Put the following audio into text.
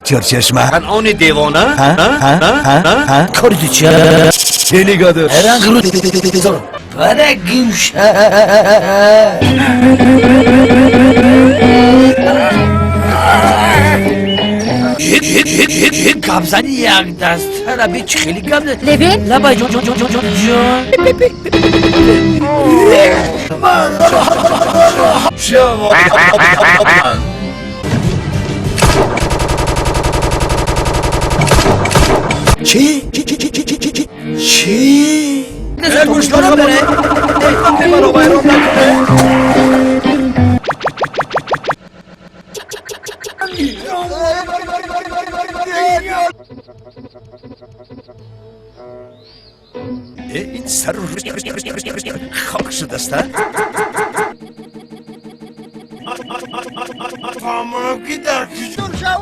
Чорчашма. Канъони девона. Ҳа, ҳа, ҳа, ҳа. Кори ту чи? Чӣ нигоҳ дошт? Бара гӯша. Гапзани якдаста раби чи хеле гап. Левин? Лабай, ҷон, ҷон, ҷон, ҷон, ҷон, ҷон. Чӣ? Чӣ, чӣ, чӣ, чӣ, чӣ, чӣ, чӣ? Маро вайрон накунед. Э, ин сару хок шудаста. Фаҳмам, ки дар куҷо.